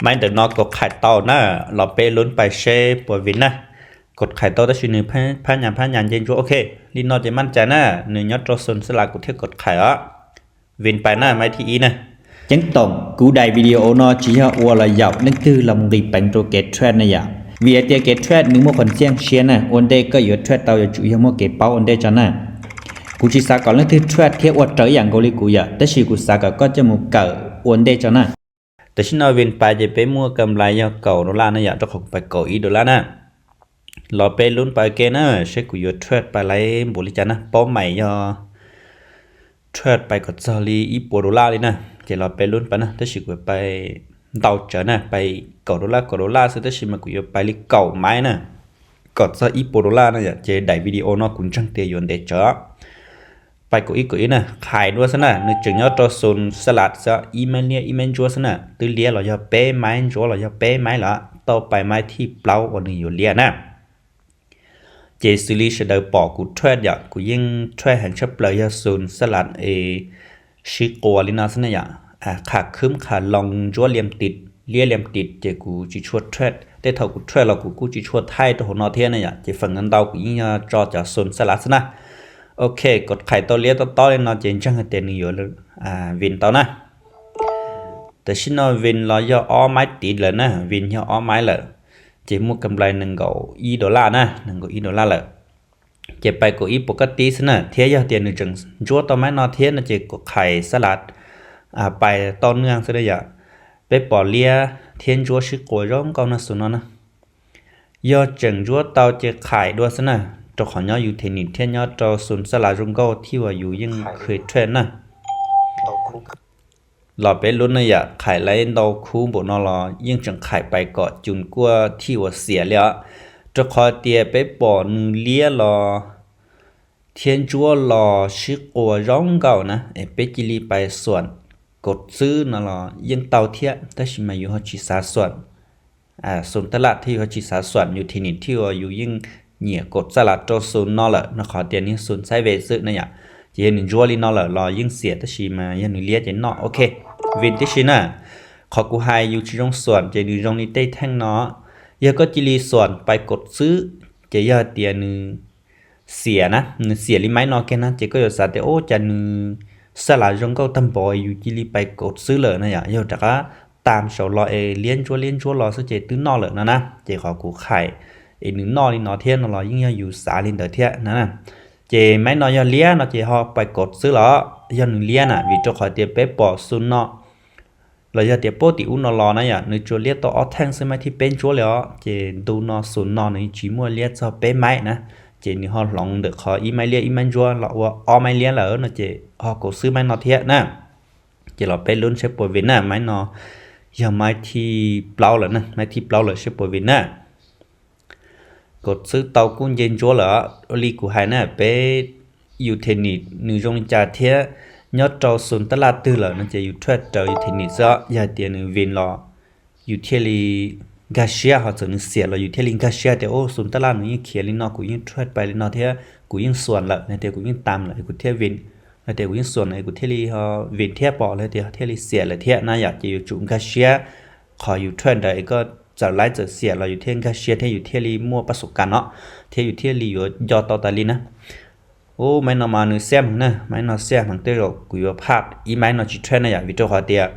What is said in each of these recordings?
Maiv ntawm no kaum qhais tau na, los peb lub pais seb puas vin na. Kaum qhais tau tab sis nws phab nyas phab nyas nce ntsuab. Ok, li no ces maj cai na, nws nyob rau xoo xab las kuv thiaj kaum qhais os. Vin pais na, maiv thib ib na. Ceeb toom, kuv daim video no tsis yog ua los yaum leej twg los mus nqis peev rau kev trade na yom, vim hais tias kev trade nws muaj qhov ntxiaj siab na, ua ntej koj yuav trade tau yuav tsum yog muaj kev paub ua ntej tso na. Kuv tsis xav kom leej twg trade thiab ua raws ib yam nkaus li kuv yom, tab sis kuv xav kom koj coj mus kawm ua ntej tso na. Tam sim no vin pais ces peb muaj kam lais yog kaum dollar na yom, rau qhov kuv pais kaum ib dollar na. Los peb lub pais ke na, seb kuv yuav trade pais laiv npaum li cas na, paub mais yog trade pais kom txog li ib puas dollar li na. Ces los peb lub pais na, tab sis kuv pais ntau tsawv na, pais kaum dollar kaum dollar xwb, tab sis mas kuv yuav pais li kaum maiv na, kom txog ib puas dollar na yom. Ces daim video no kuv ntseeg tias yuav ntev tsawv. Pais kaum ib kaum ib na, qhais dua xwb na, nws tseem nyob rau xoo xab las xwb, ib maiv liab ib maiv ntsuab xwb na, twb liab los yog peb maiv, ntsuab los yog peb maiv lawm, tau pais maiv thib plaub uas nws yuav liab na. Ces xws li sawv daws pom kuv trade yom, kuv yeej trade heev tshaj plaws yog xoo xab las es sib quas li no xwb na yom. Qham khwb qham loo ntsuab liam tim liab liam tim ces kuv tsis tshua trade, tej thaum kuv trade los kuv kuj tsis tshua thaij rau hauv no thiab na yom, ces feem ntau kuv yeej yog tso cov xoo xab las xwb na. Ok, kaum qhais tau liab tob tob li no ces ntseeg hais tias nws yuav vin tau na. Tam sim no vin los yog ob maiv tid lawm na, vin yog ob maiv lawm, ces muaj kam lais nees nkaum ib dollar na, nees nkaum ib dollar lawm. Ces pais kaum ib puas koj tib xwb na, thiab yog tias nws tseem ntsuab tau maiv no thiab no ces kaum qhais xab las pais toj naj xwb na yom. Peb pom liab thiab ntsuab sib quas zoo nkauj no xus no na. Yog tseem ntsuab tau ces qhais dua xwb na, rau qhov nyob yus them nim thiab nyob rau xus xab las zoo nkauj thiab uas yus yeej khev trade na. Los peb lub na yom, qhais laiv ntau khub npaum no los yeej tseem qhais pais kom cus kuaj thiaj uas xiam li os. Rau qhov tias peb pom nws liab los thiab ntsuab los sib quas zoo nkauj na, es peb cia li pais xuam kaum txwb no los yeej tau thiab, tab sis mas yus ho tsis xav xuam xus taj laj thiab yus ho tsis xav xuam yus them nim thiab uas yus yeej nyiam kaum xab las rau xus no lawm no, qhov tias nws xus xaiv ve xwb na yom. Ces yog nws ntsuab li no lawm los yeej xiam, tab sis mas yog nws liab ces noj. Ok, vin tib si na. Qhov kuv hais yus tsis zoo xuam ces nws zoo li tej theej no. Yog koj cia li xuam pais kaum txwb ces yog tias nws xiam na, nws xiam li maiv no kiag na, ces koj yuav xav tias ub cas nws xab las zoo nkauj tag npaum yus cia li pais kaum txwb lawm na yom. Yog rov qab tam saum los es liab ntsuab liab ntsuab los xwb ces twb noj lawm no na. Ces qhov kuv qhais es nws noj li no thiab no los yeej yog yus xav li ntawd thiab na. Ces maiv no yog liab no ces ho pais kaum txwb los yog nws liab na, vim rau qhov tias peb pom xus no los yog tias puab tim ub no los na yom, nws tsuas liab tau ob theej xwb, maiv thib peb ntsuab li os. Ces ntu no xus no nws tsis muaj liab txog peb maiv na, ces nws ho hloov ntawm qhov ib maiv liab ib maiv ntsuab los ua ob maiv liab lawm no ces ho kaum xwb maiv no thiab na. Ces los peb lub saib puas vin na, maiv no yog maiv thib plaub lawm na, maiv thib plaub lawm saib puas vin na. Kaum txwb tau kuj nce ntsuab lawm. Ua li kuv hais na, peb yus them nim nws zoo li cas thiab nyob rau xus taj laj twg lawm no ces yus trade raws yus them nim xwb. Yog hais tias nws vin los yus thiaj li nkag siab, ho txawm nws xiam los yus thiaj li nkag siab tias ub, xus taj laj nws yeej khiav li no, kuv yeej trade pais li no thiab kuv yeej xuam lawm, los tias kuv yeej tam lawm kuv thiaj vin, los tias kuv yeej xuam lawm kuv thiaj li vin thiab pom, los tias thiaj li xiam lawm thiab na yom. Ces yuav tsum nkag siab qhov yus trade ntawd es koj txawm laiv txawm xiam los yus thiaj nkag siab thiab yus thiaj li muaj paj xus kas no, thiab yus thiaj li yuav nco tau tas li na. Ub, maiv no mas nws xiab heev na, maiv no xiab heev, tej zaum kuv yuav phaj ib maiv no tsis trade na yom, vim rau qhov tias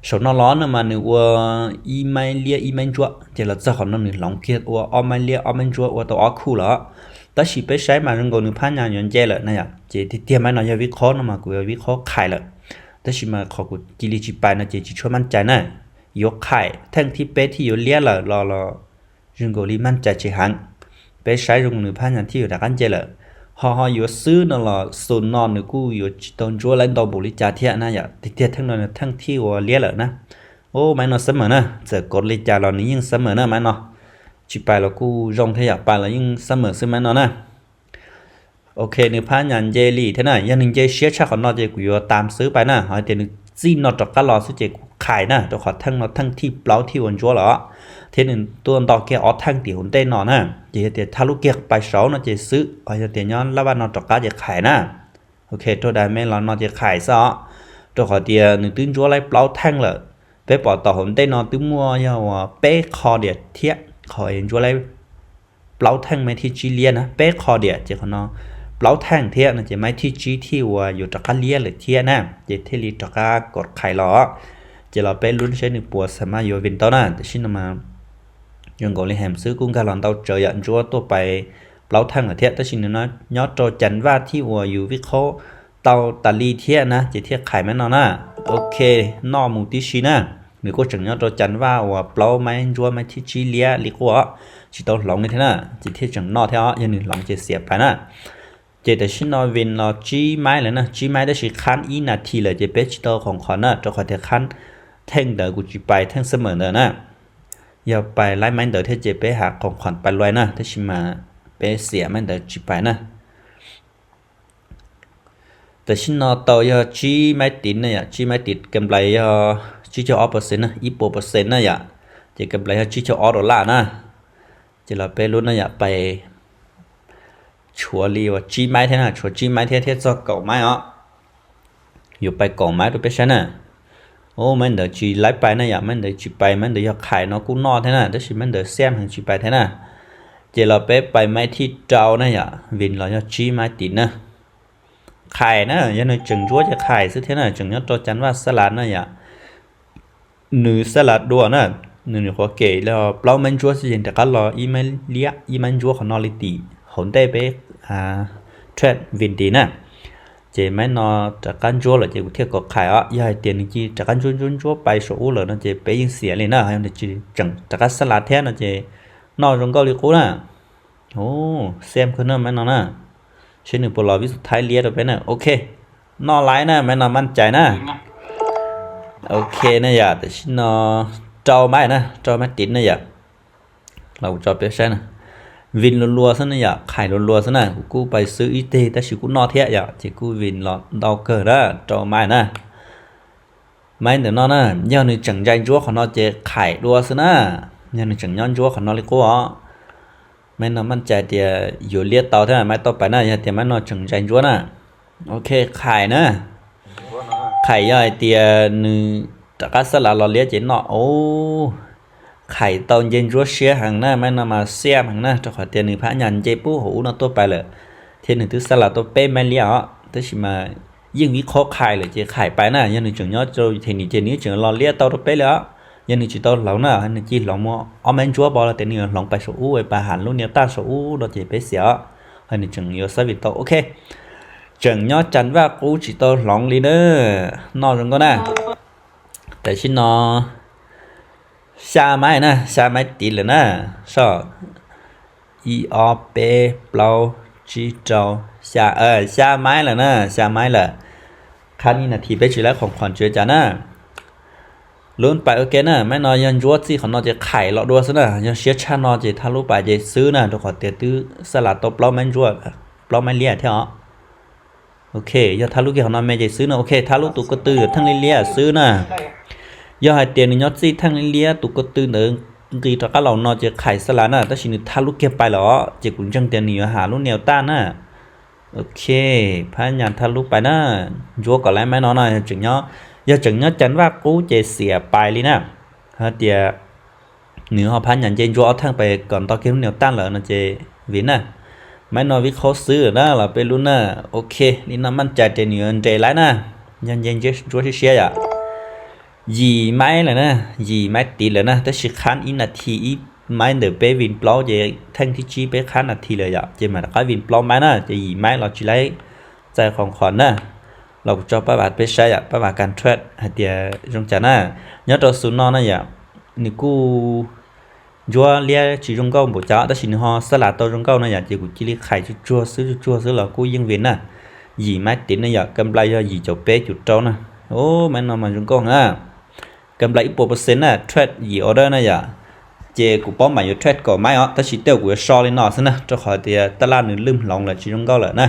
saum no los no mas nws ua ib maiv liab ib maiv ntsuab, ces los txog qhov no nws hloov kiag ua ob maiv liab ob maiv ntsuab, ua tau ob khub lawm. Tab sis peb saib mas zoo nkaus nws phab nyas yuav nce lawm na yom, ces tiag tiag maiv no yog vib qhob no mas kuv yuav vib qhob qhais lawm. Tab sis mas qhov kuv cia li tsis pais no ces tsis tshua maj cai na. Yuav qhais theej thib peb thiaj yuav liab lawm los los zoo nkaus li maj cai tsis heev. Peb saib zoo nws phab nyas thiaj yuav rov qab nce lawm. Ho ho yuav xwb no los xus no nws kuj yuav tsis tau ntsuab laiv ntau npaum li cas thiab na yom, tiag tiag theej no theej thib uas liab lawm na. Ub, maiv no xab mawm na, txawm kav li cas los nws yeej xab mawm na maiv no. Tsis pais los kuj zoo thiab yom, pais los yeej xab mawm xwb maiv no na. Ok, nws phab nyas nce li thiab na, yog nws nce siab tshaj qhov no ces kuv yuav tam xwb pais na, ho tias nws txij no rov qab los xwb ces kuv qhais na, rau qhov theej no theej thib plaub thiaj uas ntsuab lawm, thiab nws tuaj nto kiag ob theej tim hauv ntej no na. Ces yog tias thaj lub kiag pais saud no ces xwb, ho yog tias nyob lab vaj no rov qab ces qhais na. Ok, rau daim me los no ces qhais xwb os, rau qhov tias nws twb ntsuab laiv plaub theej lawm. Peb pom tau hauv ntej no twb muaj yog uas peb qho diam thiab, qhov ntsuab laib plaub theej maiv thib tsib liab na, peb qho diam ces qhov no plaub theej thiab no ces maiv thib tsib thiaj uas yuav rov qab liab lawm thiab na, ces thiaj li rov qab kom qhais los. Ces los peb lub saib nws puas xam maj yuav vin tau na. Tam sim no mas zoo nkaus li heev xwb, kuj nkag los ntau tsawv yam ntsuab tuaj pais plaub theej lawm thiab, tab sis nws nyob rau cas vaj thiab uas yus vij qhaub tau tas li thiab na, ces thiaj qhais maiv no na. Ok, noj mus tib si na. Nws kuj tseem nyob rau cas vaj uas plaub maiv ntsuab maiv thib tsib liab li quaj, tsis tau hloov li thiab na, ces thiaj tseem noj thiab os, yog nws hloov ces xiam pais na. Ces tam sim no vin los tsib maiv lawm na, tsib maiv tab sis qhab ib nas this lawm ces peb tsis tau khoom khom na, rau qhov tias qhab theej ntawd kuv tsis pais, theej xab mawm ntawd na. Yog pais laib maiv ntawd thiab ces peb has khoom khom pais luaj na, tab sis mas peb xiam maiv ntawd tsis pais na. Tam sim no tau yog tsib maiv tid na yom, tsib maiv tid kam nplais yog tsib caug ob percent na, ib puas percent na yom, ces kam nplais yog tsib caug ob dollar na. Ces los peb lub na yom, pais tshuav li uas tsib maiv thiab na, tshuav tsib maiv thiab thiab txog kaum maiv os. Yuav pais kaum maiv rau peb saib na. Maiv ntawd tsis laib pais na yom, maiv ntawd tsis pais, maiv ntawd yog qhais no kuj noj thiab na, tab sis maiv ntawd xiam heev tsis pais thiab na. Ces los peb pais maiv thib rau na yom, vin los yog tsib maiv tid na. Qhais na, yog nws tseem ntsuab ces qhais xwb thiab na, tseem nyob rau cas vaj xab las na yom. Nws xab las dua na, nws nyuam qhuav kem los plaub maiv ntsuab xwb ces rov qab los ib maiv liab, ib maiv ntsuab qhov no li tim hauv ntej peb trade vin tid na. Ces maiv no rov qab ntsuab lawm ces kuv thiaj kom qhais os. Yog hais tias nws cia rov qab ntsuab ntsuab ntsuab pais saum ub lawm no ces peb yeej xiam li na, yog nws tseem rov qab xab las thiab no ces noj zoo nkauj li qub na. Xiam kawg na maiv no na. Saib nws puas los vij xub thaib liab rau peb na. Ok, noj laib na, maiv no maj cai na. Ok na yom, tam sim no rau maiv na, rau maiv tid na yom. Los kuv tso peb saib na. Vin lua lua xwb na yom, qhais lua lua xwb na, kuv kuj pais xwb ib teg tab sis kuj noj thiab yom, ces kuj vin los ntau kawg na, rau maiv na. Maiv ntawm no na, yog nws tseem ntsais ntsuab qhov no ces qhais dua xwb na. Yog nws tseem nyob ntsuab qhov no li qub os, maiv no maj cai tias yuav liab tau thiab maiv tau pais na, yog tias maiv no tseem ntsais ntsuab na. Ok, qhais na. Qhais yog hais tias nws rov qab xab las los liab ces noj. Qhais tau nce ntsuab siab heev na, maiv no mas xiam heev na, rau qhov tias nws phab nyas nce pub hauv ub no tuaj pais lawm, thiab nws twb xab las tau peb maiv liab os, tab sis mas yeej vij qhaub qhais lawm ces qhais pais na. Yog nws tseem nyob rau them nim ces nws tseem los liab tau rau peb li os. Yog nws tsis tau hloov na, nws cia hloov mus ob maiv ntsuab pov los tias nws yuav hloov pais saum ub pas has lub niag taj saum ub no ces peb xiam os. Ho nws tseem yuav xab vij tau. Ok, tseem nyob cas vaj qub tsis tau hloov li na. Noj zoo nkauj na. Tam sim no xya maiv na, xya maiv tid lawm na. Soj, ib ob peb plaub tsib rau xya, xya maiv lawm na, xya maiv lawm. Qhab ib nas this peb tsis laib khoom khom tsis ua cas na. Lub pais ok na, maiv no yog ntsuab txij qhov no ces qhais los dua xwb na, yog siab tshaj no ces thaj lub pais ces xwb na, rau qhov tias twb xab las tau plaub maiv ntsuab, plaub maiv liab thiab os. Ok, yog thaj lub kiag qhov no me ces xwb na. Ok, thaj lub tus ko tw yuav theej liab liab xwb na. Yog hais tias nws nyob txij theej liab liab tus ko tw ntawd nqis rov qab los no ces qhais xab las na, tab sis nws thaj lub kiag pais lawm os, ces kuv ntseeg tias nws yuav has lub niag taj na. Ok, phab nyas thaj lub pais na. Ntsuab kom laib maiv no na, yog tseem nyob cas vaj qub ces xiam pais li na. Hais tias nws ho phab nyas nce ntsuab ob theej pais kom nto kiag lub niag taj lawm no ces vim na. Maiv no vij qhaub xwb na los peb lub na. Ok, li no maj cai tias nws yuav nres laib na. Yog nce ntsuab siab siab yom. Yim maiv lawm na, yim maiv tid lawm na, tab sis qhab ib nas this ib maiv ntawm peb vin plaub ces theej thib tsib peb qhab nas this lawm yom, ces mam rov qab vin plaub maiv na, ces yim maiv los tsis laib txais khoom khom na. Los kuv tso pab vam peb saib yom, pab vam kas trade hais tias zoo cas na. Nyob rau xu no na yom, nws kuj ntsuab liab tsis zoo nkauj npaum cas tab sis nws ho xab las tau zoo nkauj na yom, ces kuv cia li qhais tsuag tsuag xwb, tsuag tsuag xwb los kuj yeej vin na. Yim maiv tid na yom, kam nplai yog yim caum peb cum rau na. Maiv no mas zoo nkauj na. Kam nplai ib puas percent na, trade yim order na yom. Ces kuv paub mam yuav trade kaum maiv os, tab sis tej zaum kuv yuav so li no xwb na, rau qhov tias taj laj nws lwj hloov lawm tsis zoo nkauj lawm na.